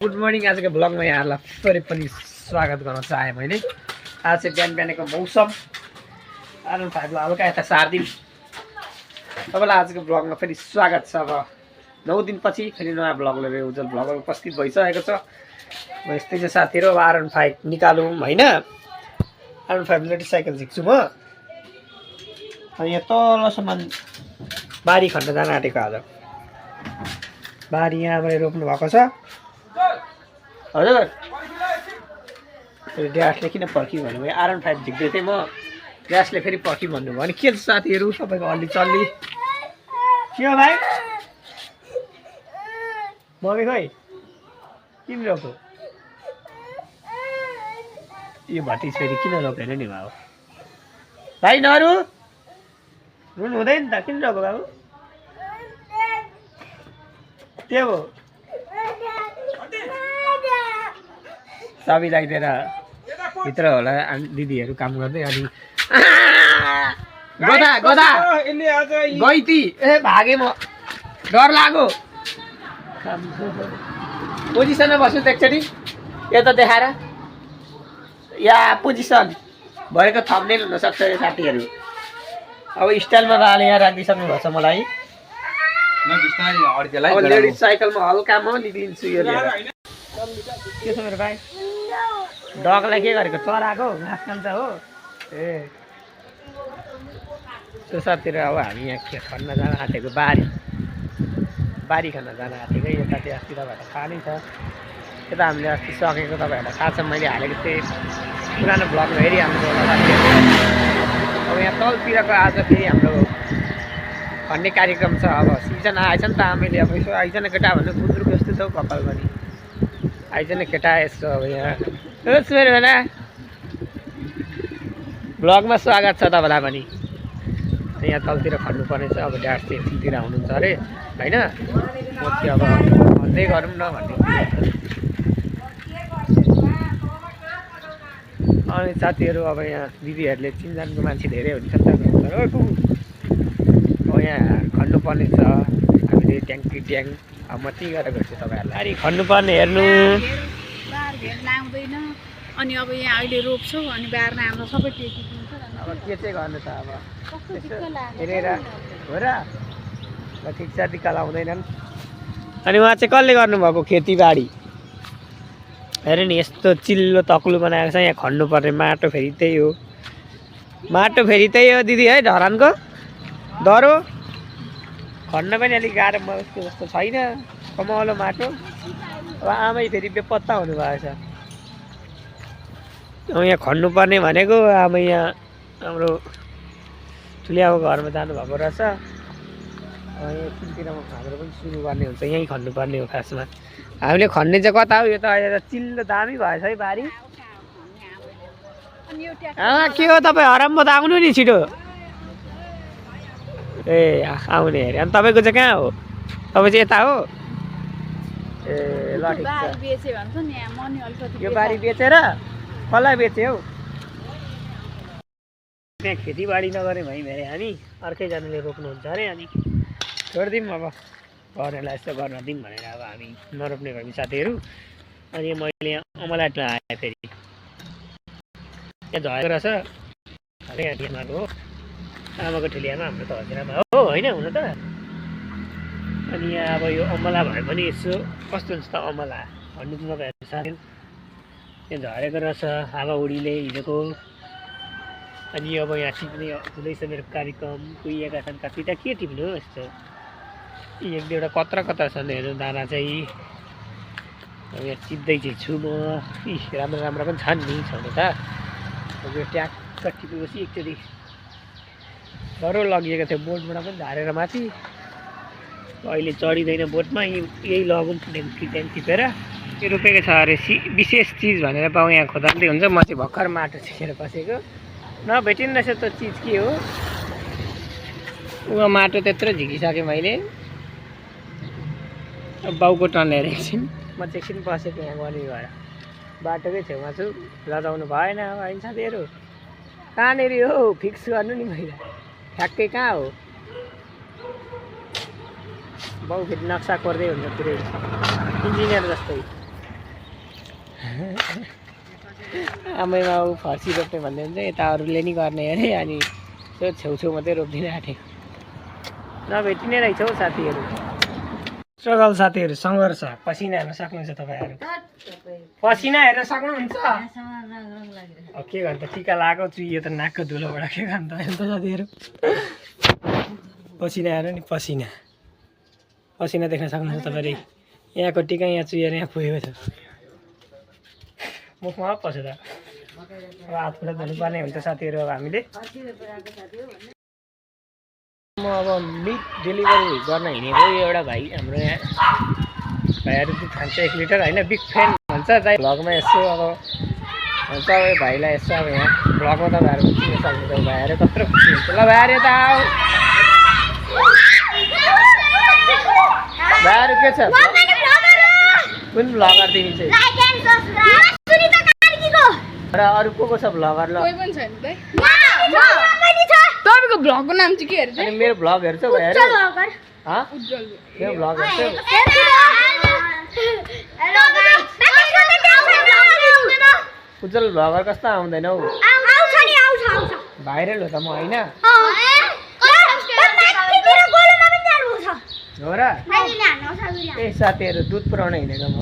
Good morning. आजको ब्लगमा यहाँहरूलाई फेरि पनि स्वागत गर्न चाहेँ मैले। आज चाहिँ बिहान बिहानको मौसम R15 हल्का यता सारिदिउँ। तपाईँलाई आजको ब्लगमा फेरि स्वागत छ। अब 9 दिनपछि फेरि नयाँ ब्लग लिएर उज्जवल ब्लगर उपस्थित भइसकेको छ। म यस्तै चाहिँ साथीहरू R15 निकालौँ होइन, R15 लेडी साइकल झिक्छु म। अनि यहाँ तलसम्म बारी खन्न जान आँटेको। आज बारी यहाँबाट रोप्नु भएको छ। हजुर ड्यासले किन पर्खियो भन्नुभयो? R15 झिक्दै थिएँ म, ड्यासले फेरि पर्खि भन्नुभयो। अनि के छ साथीहरू सबैको अलि चल्ली के हो भाइ? मम्मी खोइ किन रोप्यो? यो भतिज फेरि किन रोपेन नि बाबु? भाइ नरु, रुनु हुँदैन त, किन रोप्यो बाबु? के हो? चाबी लगाइदिएर भित्र होला दिदीहरू काम गर्दै। अनि गदा गदा गइती ए भागे म, डर लाग्यो। पोजिसनमा बस्नु त एकचोटि यता देखाएर। या पोजिसन भएको थम्बनेल हुनसक्छ यो साथीहरू। अब स्टाइलमा राले यहाँ राखिदिइसक्नु भएको छ मलाई। लेडिज साइकलमा हल्का म निक्लिन्छु यो लिएर। के छ मेरो भाइ? डगलाई के गरेको? चराको घाँस खान्छ हो। ए त्यो साथीहरू अब हामी यहाँ खेत खन्न जान आँटेको। बारी खन्न जान आँटेको। यता चाहिँ अस्ति तपाईँहरूलाई थाहा नै छ। यता हामीले अस्ति सकेको तपाईँहरूलाई थाहा छ। मैले हालेको थिएँ पुरानो ब्लगमा हेरिहाल्नु होला साथीहरू। अब यहाँ तलतिरको आज फेरि हाम्रो खन्ने कार्यक्रम छ। अब सिजन आएछ नि त। आमैले अब यसो आइजन केटा भन्नु गुन्द्रुक जस्तो छ हौ कपाल पनि। आइजन केटा यसो अब यहाँ होस् मेरो बेला ब्लगमा स्वागत छ तपाईँलाई पनि। यहाँ तलतिर खन्नुपर्ने छ। अब ड्यास चाहिँ यतितिर हुनुहुन्छ अरे होइन। म चाहिँ अब भन्दै गरौँ न भन्ने। अनि साथीहरू अब यहाँ दिदीहरूले चिनजानको मान्छे धेरै हुन्छ नि त। अब यहाँ खन्नुपर्ने छ हामीले ट्याङ्की ट्याङ। अब म त्यही गरेर गर्छु तपाईँहरूलाई। गाडी खन्नुपर्ने हेर्नु। लाउँदैन अनि अब यहाँ अहिले रोप्छौ अनि बारमा हाम्रो सबै टेकिदिन्छ। अब के चाहिँ गर्नु त? अब हेरेर हो र ठिक छ, टिका लाउँदैनन्। अनि उहाँ चाहिँ कसले गर्नुभएको खेतीबाडी? हेर नि यस्तो चिल्लो तक्लु बनाएको छ। यहाँ खन्नुपर्ने माटो फेरि त्यही हो। माटो फेरि त्यही हो दिदी है। धरानको दह्रो खन्न पनि अलिक गाह्रो उसको जस्तो छैन। कमलो माटो। अब आमै फेरि बेपत्ता हुनुभएको छ। अब यहाँ खन्नुपर्ने भनेको आमै यहाँ हाम्रो ठुलियाको घरमा जानुभएको रहेछ। यहाँ तिनतिरमा हाम्रो पनि सुरु गर्ने हुन्छ। यहीँ खन्नुपर्ने हो खासमा। हामीले खन्ने चाहिँ कता हो? यो त अहिले त चिल्लो दामी भएछ है बारी। के हो तपाईँ हराम त आउनु नि छिटो। ए आउने अरे। अनि तपाईँको चाहिँ कहाँ हो? तपाईँ चाहिँ यता हो? ए ल ठिक छ। यो बारी बेचेर कसलाई बेचे हौ? त्यहाँ खेतीबाडी नगरे भइ भने हामी अर्कैजनाले रोप्नुहुन्छ अरे। अनि छोडिदिउँ अब गर्नेलाई यस्तो गर्न दिउँ भनेर अब हामी नरोप्ने भयौँ साथीहरू। अनि मैले यहाँ अमलाट आएँ फेरि। यहाँ झरेको रहेछ यहाँ ठियामाको हो। आमाको ठुलियामा हाम्रो त हजुरआमा हो होइन हुन त। अनि यहाँ अब यो अमला भए पनि यसो कस्तो हुन्छ त अमला भन्नु त तपाईँहरू साथी। यहाँ झरेको रहेछ हावाहुरीले हिजोको। अनि अब यहाँ टिप्ने हुँदैछ मेरो कार्यक्रम। कुहिएका छन् कति त के टिप्नु हो यस्तो। एक दुईवटा कत्र कत्र छन् हेर्नु दाना चाहिँ। अब यहाँ टिप्दै चाहिँ छु म। राम्रो राम्रो पनि छन् नि छनु त। अब यो ट्याक्क टिपेपछि एकचोटि डह्रो लगिएको थियो बोटबाट पनि झारेर माथि। अहिले चढिँदैन बोटमा। यही लगौँ ट्याङ टिपेर। यो रोपेको छ अरे विशेष चिज भनेर पाउँ। यहाँ खोज्दै हुन्छ। म चाहिँ भर्खर माटो छिसेर पसेको। नभेटिन्न रहेछ त्यो चिज के हो? उहाँ माटो त्यत्रो झिकिसकेँ मैले। अब बाउको टर्न हेरेको एकछिन। म चाहिँ एकछिन बसेको यहाँ गली गएर। बाटोकै छेउमा छु। लजाउनु भएन होइन साथीहरू। कहाँनिर हो फिक्स गर्नु नि मैले। ठ्याक्कै कहाँ हो? बाउ फेरि नक्सा कोर्दै हुन्छ पुरै इन्जिनियर जस्तै। आमैमा ऊ फर्सी रोप्ने भन्दै हुन्छ यता अरूले नि गर्ने अरे अनि त्यो छेउछेउ मात्रै रोप्दिन आँटेको नभेटिने रहेछ हौ साथीहरू स्ट्रगल साथीहरू सङ्घर्ष पसिना हेर्न सक्नुहुन्छ तपाईँहरू पसिना हेर्न सक्नुहुन्छ के गर्नु त टिका लगाएको चुइयो त नाकको धुलोबाट के गर्नु त हेर्नु त साथीहरू पसिना हेर नि पसिना पसिना देख्न सक्नुहुन्छ तपाईँले यहाँको टिका यहाँ चुहेर यहाँ पुगेको छ मुखमा पस्यो त अब हात खुट्टा धुनुपर्ने हुन्छ साथीहरू अब हामीले म अब मिट डेलिभरी गर्न हिँडेको एउटा भाइ हाम्रो यहाँ भाइहरू दुध खान्छ 1 लिटर होइन बिग फ्यान भन्छ दाइ भ्लगमा यसो अब भन्छ अब यो भाइलाई यसो अब यहाँ भ्लगमा तपाईँहरू चिन्न सक्नुहुन्छ भाइहरू कत्रो खुसी हुन्छ ल भाइहरू यता आऊ भाइहरू के छ कुन भ्लगर तिमी चाहिँ र अरू को छ भ्लगर ल कोही पनि छैन दाइ तपाईँको भ्लगको नाम चाहिँ के हेर्छ अनि मेरो भ्लग हेर्छौ भाइहरू उज्जवल मेरो भ्लग हेर्छौ उज्जवल भ्लगर कस्तो आउँदैन हौ भाइरल हो त म होइन हो र ए साथीहरू दुध पुऱ्याउन हिँडेको म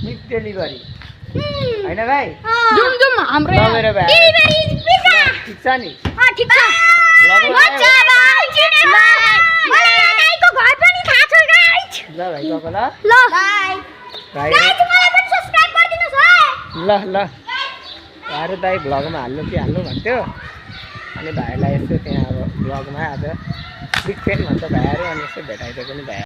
मिट डेलिभरी होइन भाइ जुम हाम्रो ल मेरो भाइ ठिक छ नि ल भाइ गएको ल भाइ ल ल भाइहरू दाइ भ्लगमा हाल्नु कि हाल्नु भन्थ्यो अनि भाइलाई यसो त्यहाँ अब भ्लगमा आज बिग फ्यान भन्छ भाइहरू अनि यसो भेटाइदिएको नि भाइ